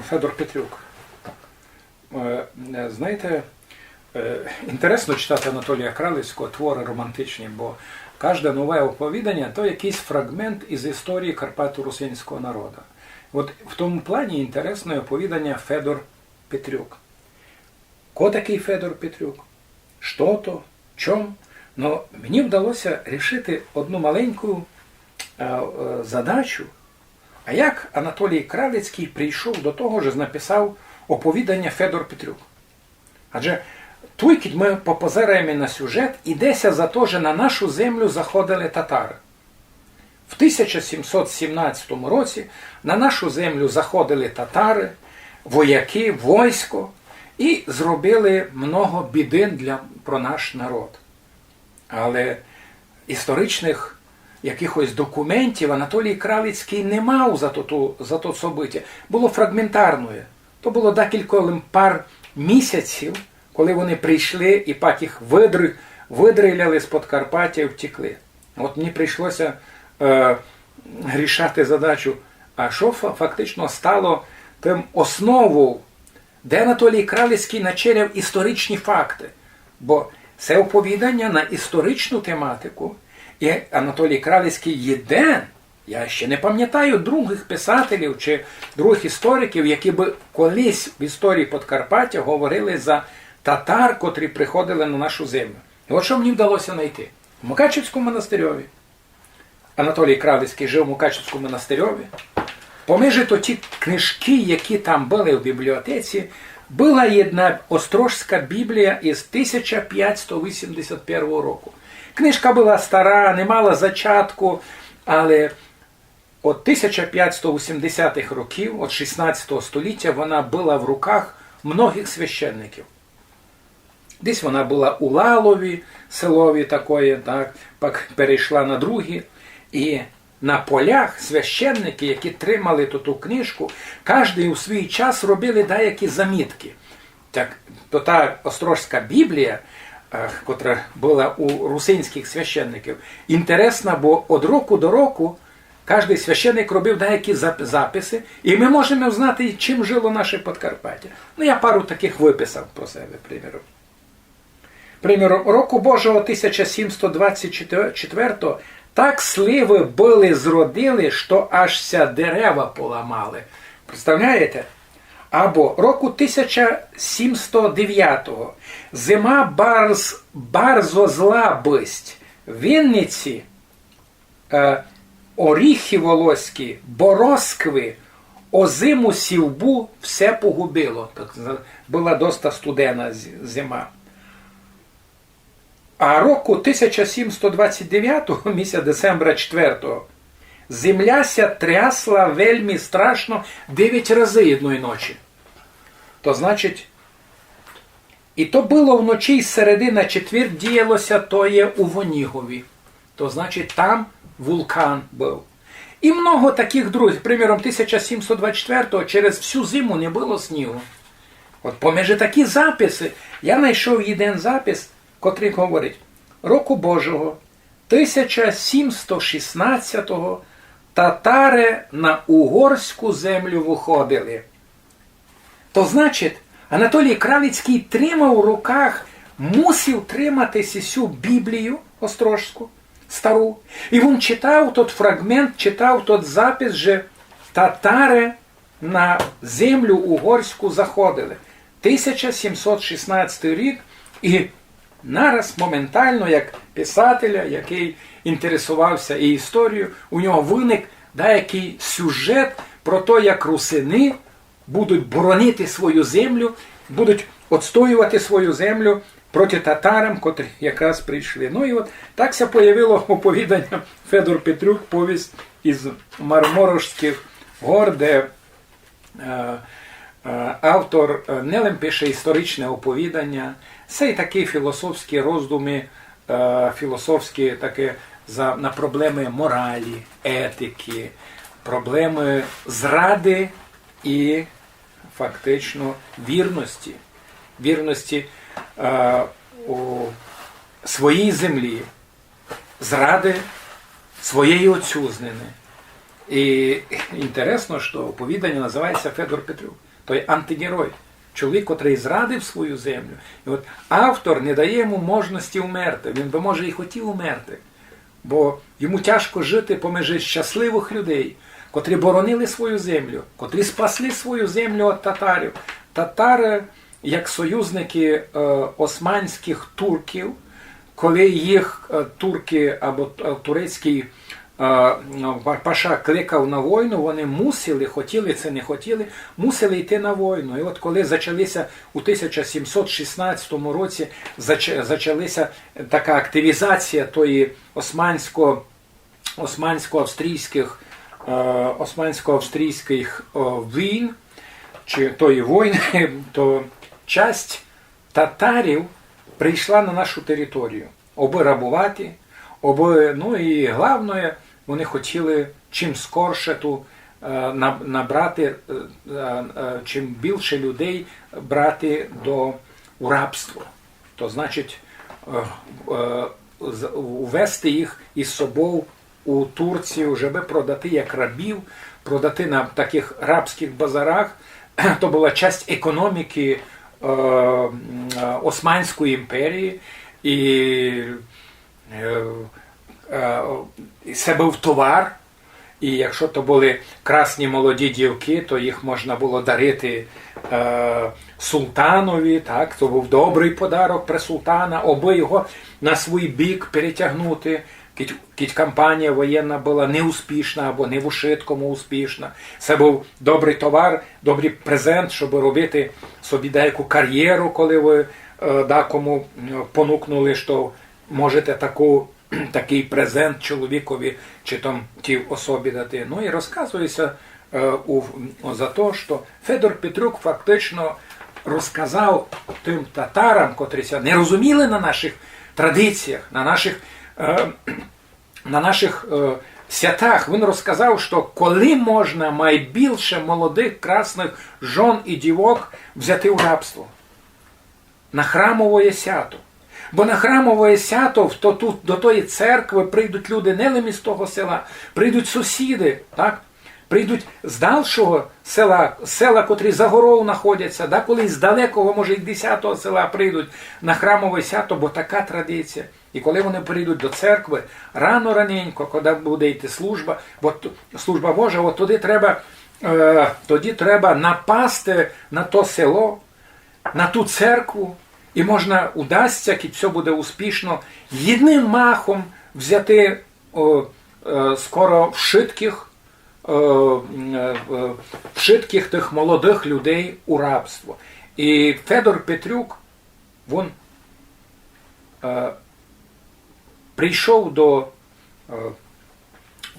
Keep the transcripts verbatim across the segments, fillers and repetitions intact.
Федор Петрюк. Е, е, знаєте, е, інтересно читати Анатолія Кралицького твори романтичні, бо кожне нове оповідання — то якийсь фрагмент із історії карпаторусинського народу. От в тому плані інтересне оповідання Федор Петрюк. Ко такий Федор Петрюк? Што то? Чом? Но мені вдалося рішити одну маленьку, е, е, задачу. А як Анатолій Кралицький прийшов до того, що написав оповідання Федор Петрюк? Адже туй, кідь мы попозираєме на сюжет, ідеся за то, же на нашу землю заходили татары. В тисяча сімсот сімнадцятому році на нашу землю заходили татары, вояки, войско, і зробили много біды для, про наш народ. Але історичных якихось документів Анатолій Кралицький не мав за то, ту, за то событие. Было фрагментарне. То было декілько лим пар місяців, коли вони прийшли і пак їх выдри-, выдриляли з Подкарпатя і втекли. От мені прийшлося, е, рішати задачу, а што фа-, фактично стало тым основов, де Анатолій Кралицький начеряв історичні факты. Бо се оповідання на історичну тематику, і Анатолій Кралицький єден, я ще не памнятаю другых писателів чи другых істориків, які бы колись в історії Подкарпатя говорили за татар, котрі приходили на нашу землю. І от што мені вдалося найти. В Мукачевському монастирьові. Анатолій Кралицький жив у Мукачевському монастирьові. Поміж тоті книжкы, які там были в бібліотеці, была єдна Острожська Біблія із тисяча пятсто вісімдесят первого року. Книжка была стара, не мала зачатку, але од тисяча пятсто вісімдесятых років, од шістнадцятого століття, вона была в руках многых священників. Десь вона была у Лалові, селові такоє, так, пак перейшла на другі. І на полях священникы, які тримали ту, ту книжку, каждый у свій час робили даякі заміткы. Так, то та Острожська Біблія, е, котра была у русинськых священників, інтересна, бо од року до року каждый священник робив даякі зап-, записи, і мы можеме узнати, чим жило наше Подкарпатя. Ну, я пару такых выписав про себе, приміром. Приміром, року Божого тисяча сімсто двадцять четвертого так сливы были зродили, што аж ся дерева поламали. Представляєте? Або року тисяча сімсто девятого зима барз-, барзо зла бысть. Винниці, е, оріхы волоські, боросквы, озиму сівбу все погубило. Так, з-, была доста студена з-, зима. А року тисяча сімсто двадцять девятого, місяць децембра четвертого, земля ся трясла вельми страшно девять разы єдної ночі. То значить, і то было вночі з середы на четвер, діяло ся тоє у Вонігові. То значить, там вулкан быв. І много такых другых. Приміром, тисяча сімсто двадцять четвертого через всю зиму не было снігу. От поміж такі записи я найшов єден запис, котрый говорить: року Божого тисяча сімсто шістнадцятого татары на угорську землю выходили. То значить, Анатолій Кралицький тримав у руках, мусив тримати сесю Біблію острожську, стару. І він читав тот фрагмент, читав тот запис, же татары на землю угорську заходили. Тисяча сімсот шістнадцятый рік, і нараз моментално, як писателя, якый інтересовав ся і історією, у нього выник даякый сюжет про то, як русины будуть боронити свою землю, будуть отстоювати свою землю проти татарам, котрі якраз прийшли. Ну і от так ся появило оповіданя Федор Петрюк, повість із Марморошськых гор, де е, е, автор, е, не лим пише історичне оповіданя, се й такі філософські роздумы, е, філософські такі за, на проблемы моралі, етикы, проблемы зрады і фактично вірности. Вірности, е, у своїй землі, зрады своєї отцюзнины. І інтересно, што оповіданя называє ся Федор Петрюк. Той антигерой. Чоловік, котрий зрадив свою землю. І от автор не дає йому можливості вмерти. Він би, може, і хотів умерти. Бо йому тяжко жити поміж щасливих людей, котрі боронили свою землю, котрі спасли свою землю від татарів. Татари, як союзники е, османських турків, коли їх е, турки або е, турецький е, па- паша кликав на війну, вони мусили, хотіли це не хотіли, мусили йти на війну. І от коли зачалися у тисяча сімсот шістнадцятому році, зач- зачалася така активізація тої османсько османсько-австрійських е, османсько-австрійських е, війн, чи тої війни, то часть татарів прийшла на нашу територію, аби рабувати, аби, ну і головне, вони хотіли чим скорше ту е, на- набрати, е, е, е, чим більше людей брати до у рабство. То значить е, е, з- увести їх із собою у Турцію, щоб продати як рабів, продати на таких рабських базарах. То була часть економіки е, м, е, Османської імперії. І е, е, це був товар. І якщо то були красні молоді дівки, то їх можна було дарити е, султанові, так, то був добрий подарок при султана, аби його на свій бік перетягнути. Кідь, кідь кампанія воєнна була неуспішна або не в ушиткому успішна. Це був добрий товар, добрий презент, щоб робити собі деяку кар'єру, коли ви е, декому е, понукнули, що можете таку, такий презент чоловікові чи там тій особі дати. Ну і розказується е, у, за те, що Федор Петрюк фактично розказав тим татарам, котрі ся не розуміли на наших традиціях, на наших, е, на наших е, святах, він розказав, що коли можна найбільше молодих, красних жон і дівок взяти у рабство на храмовоє сято. Бо на храмовоє сято в то, тут, до тої церкви прийдуть люди не лише із того села, прийдуть сусіди, так? Прийдуть з дальшого села, села, котрі за горою знаходяться, деколи з далекого, може, й десятого села прийдуть на храмове сято, бо така традиція. І коли вони прийдуть до церкви, рано-раненько, коли буде йти служба, от служба Божа, от тоді треба, е, тоді треба напасти на то село, на ту церкву, і можна, удасться, кідь всьо буде успішно, єдним махом взяти о, е, скоро вшыткых, е, м, е, вшыткых тых молодых людей у рабство. І Федор Петрюк, він е, прийшов до, е,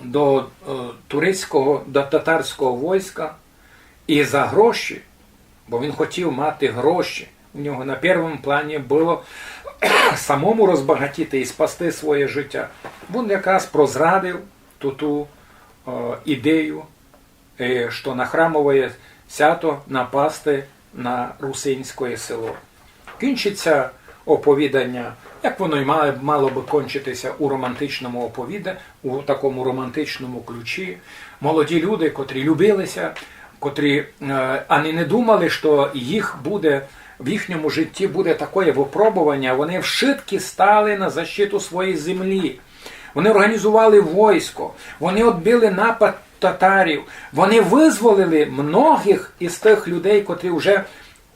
до е, турецького, до татарського войска і за гроші, бо він хотів мати гроші. У нього на первому плані було самому розбагатіти і спасти своє життя. Він якраз прозрадив ту, ту е, ідею, е, што на храмове сято напасти на русинське село. Кінчиться оповідання, як воно й має, мало би кончитися у романтичному оповіда-, у такому романтичному ключі. Молоді люди, котрі любилися, котрі е, ані не думали, што їх буде, в їхньому житті буде такоє випробування, вони вшыткі стали на защиту своєї землі. Вони організували войско, вони відбили напад татарів, вони визволили многих із тих людей, котрі вже,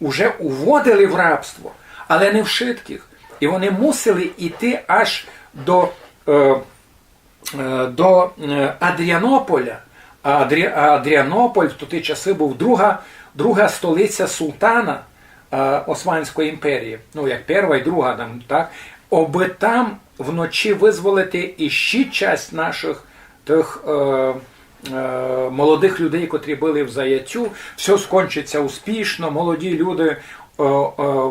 вже уводили в рабство, але не вшыткых. І вони мусили йти аж до, е, е, до е, Адріанополя. А Адрі-, а Адріанополь в ті часи був друга, друга столиця султана е, Османської імперії. Ну, як перша і друга, там, так? Обы там вночі визволити іщи часть наших тих е, е, молодих людей, котрі були в заятю. Всьо скончиться успішно, молоді люди е, е,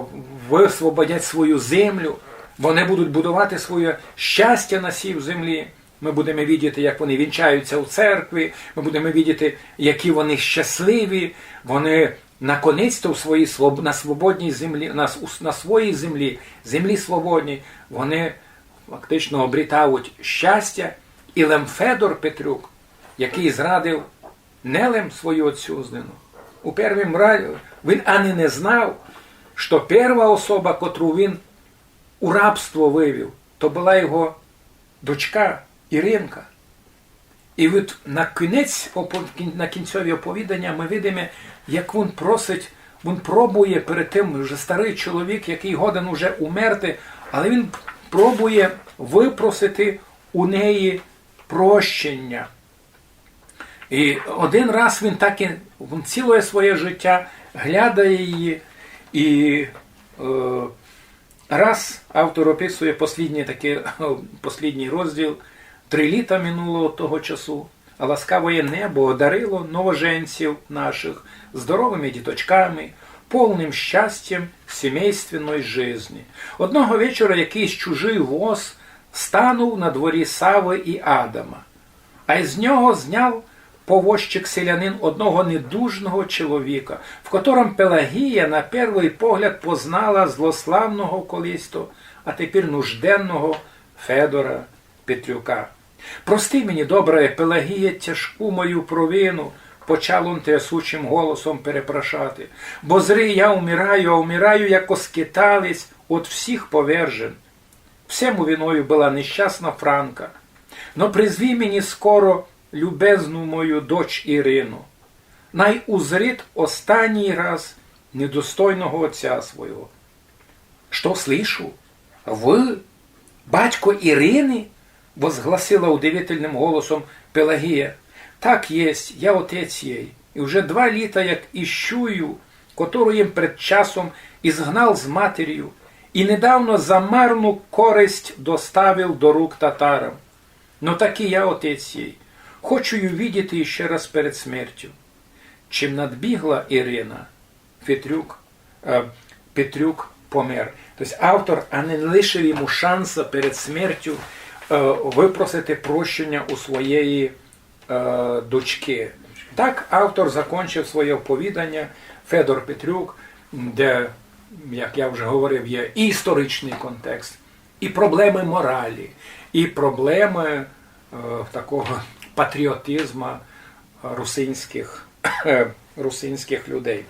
висвободять свою землю, вони будуть будувати своє щастя на сій землі. Ми будемо видіти, як вони вінчаються у церкві, ми будемо видіти, які вони щасливі, вони наконець-то у своїй своб-, на свободній землі, на, с- на своїй землі, землі свободній, вони фактично обрітають щастя. І лем Федор Петрюк, який зрадив не лем свою отцюзнину, У первім ра-, він ани не знав, што перва особа, котру він у рабство вывів, то была його дочка Іринка. І от на кінець опо-, кін-, на кінцьові оповіданя мы видиме, як він просить, він пробує перед тым, вже старый чоловік, якый годен уже умерти, але він пробує выпросити у неї прощеня. І один раз він так і, він ціле своє життя глядає її, і е, раз автор описує послідній такий, послідній розділ: три літа минуло од того часу, а ласкавоє небо одарило новоженців наших здоровыми діточками, полным щастям сімейственной жизни. Одного вечора якыйсь чужый воз станув на дворі Савы і Адама, а із нього зняв повозчик-селянин одного недужного чоловіка, в котром Пелагія на первый погляд познала злославного колись-то, а тепер нужденного Федора Петрюка. «Прости мені, добрая Пелагія, тяжку мою провину», — почав он трясучим голосом перепрошати, «бо зри, я умираю, а умираю, як скиталець, од всіх повержен. Всему виною была нещасна Франка. Но призві мені скоро любезну мою дочь Ірину. Най узрит останній раз недостойного отця свого». «Што слышу? Вы батько Ірины?» — возгласила удивительным голосом Пелагія. «Так єсть, я отець єй, і вже два літа, як іщу ю, котру єм пред часом изгнал з матерью, і недавно за марну користь доставил до рук татарам. Но таки я отець єй. Хочу ю видіти іщи раз перед смертю». Чим надбігла Ірина, Петрюк, е, Петрюк помер. Тобто автор а не лишив йому шанса перед смертю е, выпросити прощення у своєї е, дочки. Так автор закончив своє оповідання Федор Петрюк, де, як я вже говорив, є і історичний контекст, і проблемы моралі, і проблемы е, такого патріотизму русинських, русинських людей.